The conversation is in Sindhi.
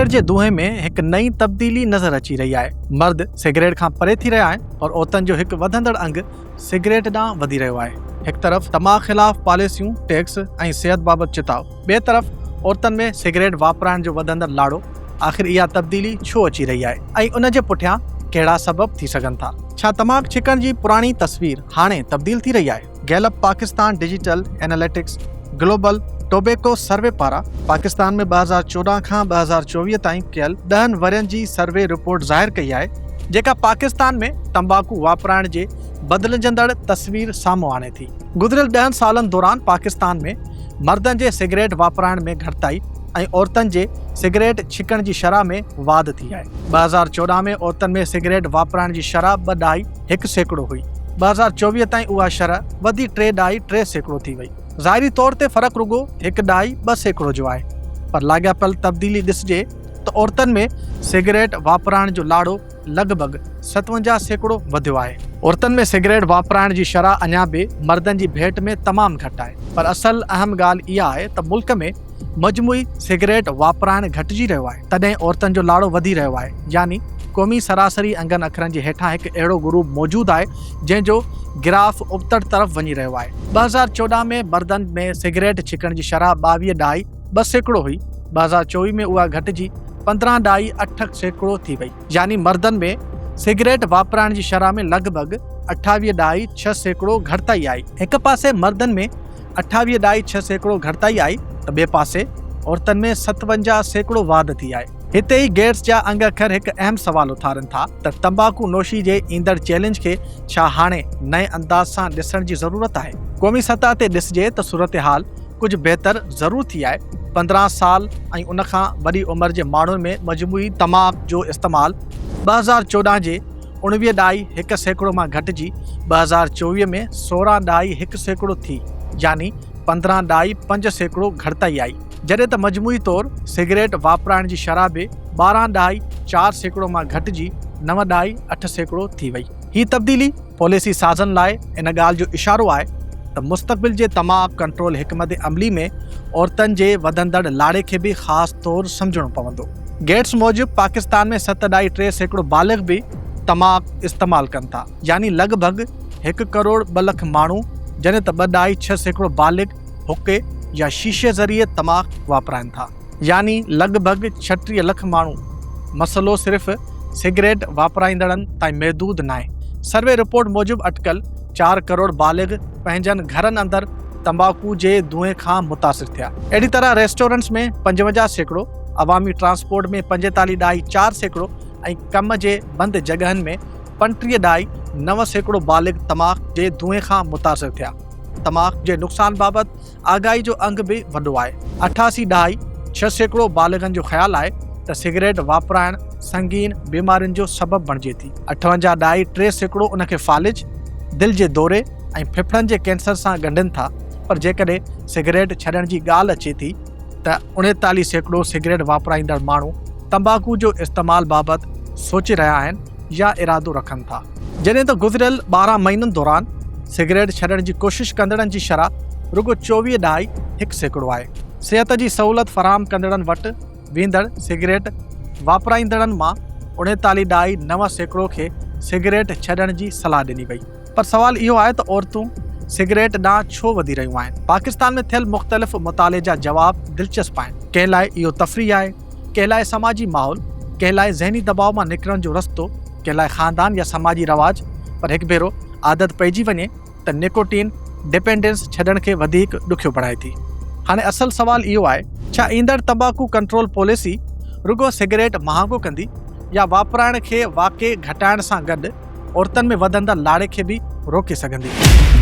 سگريٽ جي دونهين ۾ هڪ نئين تبديلي نظر اچي رهي آهي. مرد سگريٽ کان پري ٿي رهيا آهن پر عورتن جو هڪ وڌندڙ انگ سگريٽ ڏانهن وڌي رهيو آهي. هڪ طرف تماڪ خلاف پاليسيون، ٽيڪس ۽ صحت بابت چتاء، ٻئي طرف عورتن ۾ سگريٽ واپرائڻ جو وڌندڙ لاڙو، آخر اها تبديلي ڇو اچي رهي آهي ۽ ان جي پٺيان ڪهڙا سبب ٿي سگهن ٿا؟ ڇا تماڪ ڇڪڻ جي پراڻي تصوير هاڻي تبديل ٿي رهي آهي؟ Gallup Pakistan digital analytics global tobacco survey پاران پاڪستان ۾ 2014 کان 2024 تائين ڪيل ڏهن ورهين جي سروي رپورٽ ظاهر ڪئي آهي، جيڪا پاڪستان ۾ تمباڪو واپرائڻ جي بدلجندڙ تصوير سامهون آڻي ٿي. گذريل ڏهن سالن دوران پاڪستان ۾ مردن جي سگريٽ واپرائڻ ۾ گهٽتائي ۽ عورتن جي سگريٽ ڇڪڻ جي شرح ۾ واڌ ٿي آهي. 2014 ۾ عورتن ۾ سگريٽ واپرائڻ جي شرح ٻه ڏهائي 1% هئي. 2024 تائين اها شرح وڌي ٽي ڏهائي 3% ٿي وئي. ظاهري طور تي فرق رڳو هڪ ڏهائي 2% جو آهي، پر لاڳاپيل تبديلي ڏسجي ته عورتن ۾ سگريٽ واپرائڻ جو لاڙو لڳ ڀڳ 57% وڌيو آهي. عورتن ۾ سگريٽ واپرائڻ جي شرح اڃا به مردن جي ڀيٽ ۾ تمام گهٽ آهي، پر اصل اهم ڳالهه اها آهي ته ملڪ ۾ مجموعي سگريٽ واپرائڻ گهٽجي رهيو آهي، تڏهن عورتن جو لاڙو وڌي رهيو آهي، يعني قومي سراسري انگن اکرن جي هيٺان هڪ اهڙو گروپ موجود آهي، جنهن جو گراف ابتڙ طرف وڃي رهيو آهي. 2014 ۾ مردن ۾ سگريٽ ڇڪڻ جي شرح ٻاويهه ڏهائي 2% هئي، 2024 ۾ اها گهٽجي پندرهن ڏهائي 8% ٿي وئي، يعني مردن ۾ سگريٽ واپرائڻ جي شرح ۾ لڳ ڀڳ اٺاويهه ڏهائي 6% گهٽتائي آئي. هڪ پاسي مردن ۾ اٺاويهه ڏهائي 6% گهٽتائي آئي ته ٻئي پاسي عورتن ۾ 57% واڌ ٿي آهي. هتي ئي گيٽس جا انگ اکر هڪ اهم سوال اٿارين ٿا ته تمباڪو نوشي جي ايندڙ چئلينج کي ڇا هاڻي نئين انداز سان ڏسڻ جي ضرورت آهي؟ قومي سطح تي ڏسجي ته صورتحال ڪجهه بهتر ضرور ٿي آهي، 15 سال ۽ ان کان وڏي عمر جي ماڻهن ۾ مجموعي تماڪ جو استعمال 2014 جي اڻويهه ڏهائي 1% مان گهٽجي 2024 ۾ سورهن ڏهائي 1% ٿي يعني پندرهن ڏهائي 5% گهٽتائي آئي، جڏهن ته مجموعي طور سگريٽ واپرائڻ جي شرح به ٻارهن ڏهائي 4% مان گهٽجي نو ڏهائي 8% ٿي وئي. هي تبديلي پاليسي سازن لاء ان ڳالهه جو اشارو آهي ته مستقبل جي تماڪ ڪنٽرول حڪمت عملي ۾ عورتن جي وڌندڙ لاڙي کي به خاص طور سمجهڻو پوندو. گيٽس موجب پاڪستان ۾ ست ڏهائي 3% بالغ به تماڪ استعمال ڪن ٿا يعني لڳ ڀڳ هڪ ڪروڙ 2 لک ماڻهو جڏهن ته ٻه ڏهائي 6% بالغ حقي يا شيشي ذريعي تماڪ واپرائن ٿا يعني لڳ ڀڳ 36 لک ماڻهو. مسئلو صرف سگريٽ واپرائيندڙن تائين محدود ناهي. سروي رپورٽ موجب اٽڪل چار ڪروڙ بالغ پنهنجن گهرن اندر تمباڪو جي دونهين کان متاثر ٿيا. اهڙي طرح ريسٽورنٽس ۾ 55%، عوامي ٽرانسپورٽ ۾ پنجيتاليهه ڏهائي 4% ۽ ڪم جي بند جڳهن ۾ پنٽيهه ڏهائي 9% بالغ تماڪ جي دونهين کان متاثر ٿيا. تماڪ جي نقصان بابت آگاهي جو انگ به وڏو آهي. اٺاسي ڏهائي 6% بالغن جو خيال آهي ته سگريٽ واپرائڻ سنگين بيمارين جو سبب بڻجي ٿي. اٺونجاهه ڏهائي 3% ان کي فالج، دل جي دوري ۽ ڦڦڙن جي ڪينسر سان ڳنڍين ٿا پر جيڪڏهن سگريٽ ڇڏڻ جي ڳالهه اچي ٿي ته 39% سگريٽ واپرائيندڙ ماڻهو تمباڪو جو استعمال بابت سوچي رهيا آهن يا ارادو رکن ٿا. جڏهن ته گذريل 12 مهينن دوران سگريٽ ڇڏڻ جي ڪوشش ڪندڙن جي شرح رڳو چوويهه ڏهائي 1% آهي. صحت جي سهولت فراهم ڪندڙن وٽ ويندڙ سگريٽ واپرائيندڙن مان اڻيتاليهه ڏهائي 9% کي سگريٽ ڇڏڻ جي صلاح ڏني وئي. پر سوال اهو آهي ته عورتون سگريٽ ڏانهن ڇو وڌي رهيون آهن؟ پاڪستان ۾ ٿيل مختلف مطالعي جا جواب دلچسپ آهن. ڪنهن لاء اهو تفريح آهي، ڪنهن لاء سماجي ماحول، ڪنهن لاء ذهني دٻاء مان نڪرڻ جو رستو، ڪنهن لاء خاندان يا سماجي رواج، پر هڪ ڀيرو عادت پئجي وڃي ته نڪوٽين ڊپينڊنس ڇڏڻ کي وڌيڪ ڏکيو بڻائي ٿي. هاڻي اصل سوال اهو آهي، ڇا ايندڙ تمباڪو ڪنٽرول پاليسي رڳو سگريٽ مهانگو ڪندي يا واپرائڻ کي واقعي گهٽائڻ سان گڏ عورتن ۾ وڌندڙ لاڙي کي به روڪي سگهندي؟